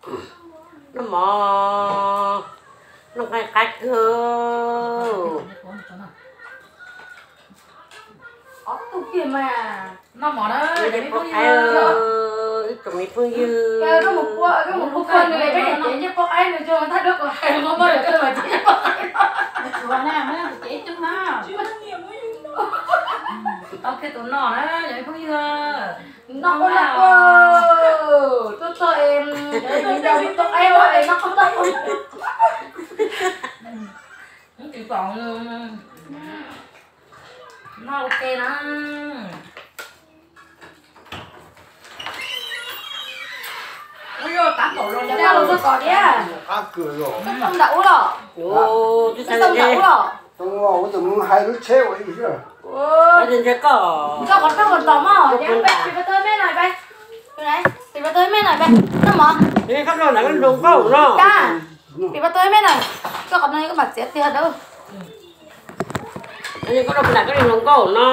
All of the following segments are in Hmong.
Noj mov, noj nqaij qab kawg. Ob tug kiag mas noj mov na, ib tsoom me phooj ywg. Koj mus pua, koj mus pua nws, peb niam cev ncej poj qaib nws tso thaj duab kom hais ua maj yog koj los cev ncej poj qaib no. Tau kiag tus no na, yog me phooj ywg. Noj koj noj koj, tuaj txog es noj koj noj koj. Noj ua ke na. Tab tom los, los txog kom thiab. Koj tau nram ub los? Koj tau nram ub los? Koj qhov rooj qhov tos mog, tis pab tau me no, tis pab tau me no, noj mov. Tis pab tau me no, koj qhov no koj mam txiav tiag dawb. Koj li hluas nkauj no.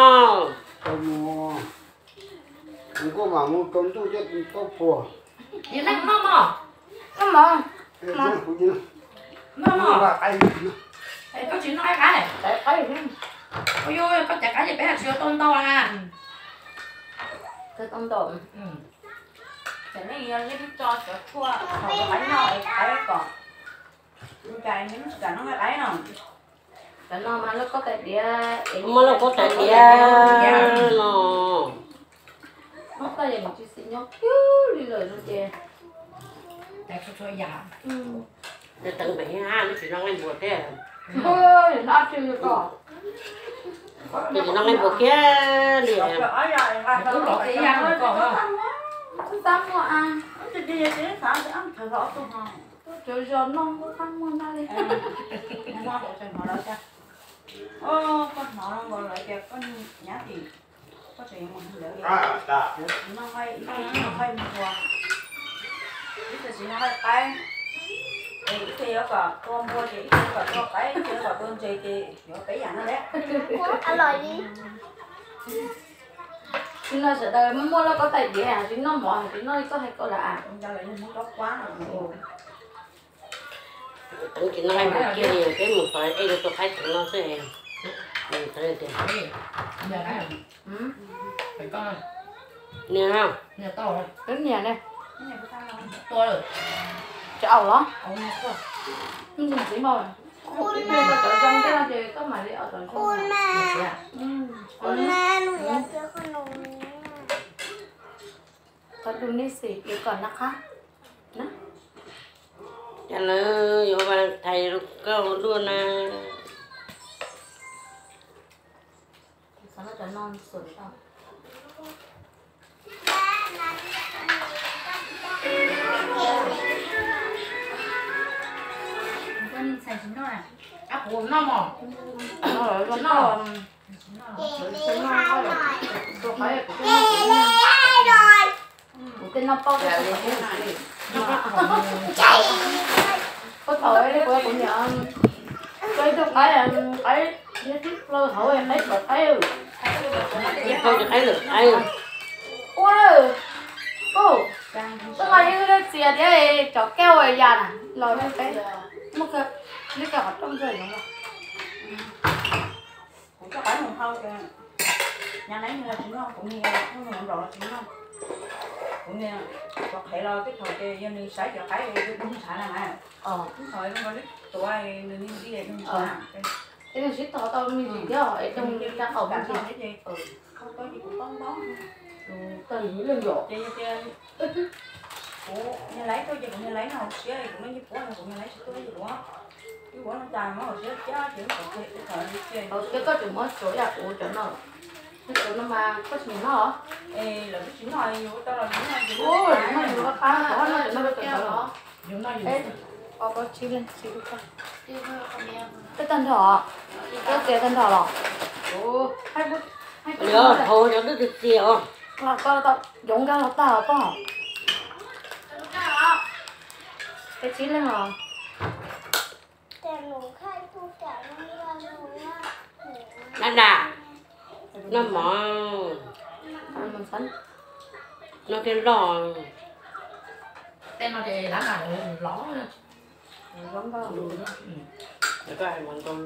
Kuv kuj mam mus tau ntuj thiab tau puag. Noj mov. Noj mov. Noj mov. Koj tsis noj qaib? Ua yog koj cov qaib ces peb tsis yuav tau ntau na. Tau ntau. Ces nej yog nej tso cov tshuaj thaum qaib noj es qaib kom, cas nej tsis kam noj qaib no. Cov no mas loj koj tais diav, muab loj koj tais diav no. Muab koj yog mus tsis xis nyob kiag li lawm no ces. Teev pem hab nws tsis noj nqaij npua thiab. Nws tsis noj nqaij npua kiag li. Tab muaj a. Cov zos no tab muaj na li. Koj hnov lawv tias koj nyab tim, koj tseem yuav mus hlub lawv, lawv tsis noj nqaij, ib txhia tsis noj nqaij, ib txhia tsis noj nqaij qaib, es ib txhia yuav kom tua npua ces ib txhia yuav kom tua qaib, ib txhia yuav kom tua ntses ces yuav peb yam no lawm. Tsis no sawv daws muaj muaj loj koj tais diav, tsis noj mov, tsis noj li koj hais ko lawm as. Teev tsis noj nqaij npua kiag li, peb mus xyuas ej rau tus qaib teev no xwb. Nias, nias ne. Tsis aus los? Ntxiv mas, ib pliag tau cov zoo tej no ces koj mam li aus cov zoo. Qhov du nej xim yuav kom noj qab na. Cas lawv yuav Valentine rau koj ua luaj na. Kuv noj mov. Kuv tej noj paub, kuv thaum kuv niam tso ib tug qaib, qaib thiab tib plaws hauv qaib kom qaib. Ib plaws qaib lawm qaib. Ua, koj mas yeej txias thiab, cov koj ua yam na los li peb muaj li koj qhov rooj ntxawg no. Kuv coj qaib mus hau ces nyab neeb los tsis noj, kuv niag mus nraum los tsis noj. Kuv niag cov qhev los tej thaum ces yog nws saib cov qaib es nws ntshav na mas. Thaum zoo nkaus li tuav nws niag nti nws ntshav. Es nws sib tog tau me ntsis thiab es zoo li rab qau me ntsis thiab ces koj tuaj ces kuv paub paub. Tag li leej yom. Ces yog tias kuv niag laib tuaj ces kuv niag laib noj hauv siab, kuv niag puab no kuv niag laib tsis tuaj ces kuv, kuv ua no cas noj hauv siab thiab ces kuv tsis tau li ces. Hauv siab koj tseem muab tsuav yam kuv cov no. Cov no mas koj tsis noj. Es lawv twb tsis noj, yus ua tau los yus noj, yus noj yus qab, cov no cov no rau cov no. Yus noj yus. Koj tag nrho, koj txiav tag nrho los? Yog hauv cov twb txias os. Koj tau yoov nkag los tag os koj. Peb tsib leeg os. Dab dab, noj mov, noj thiaj loj. No ces lab nas lov. Noj kom tiav, noj kom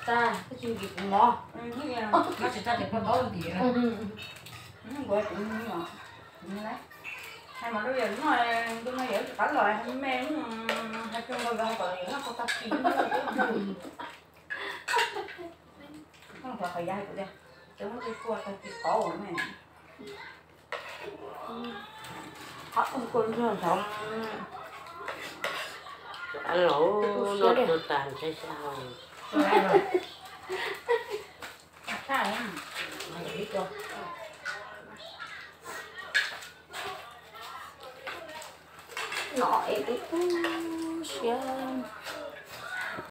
tag, koj tsis nkim kuv mov. Hais mas yog no, ntu no yog tsis qab los, me, hais rau nkaus los hais kom yog noj tag kis. Qhov yav hais tias, cov muab tej kua tag kis qov me, qab kua nrog ntawd. Ab, los noj tuag tag ntshai xyov. Noj es tu tu siab.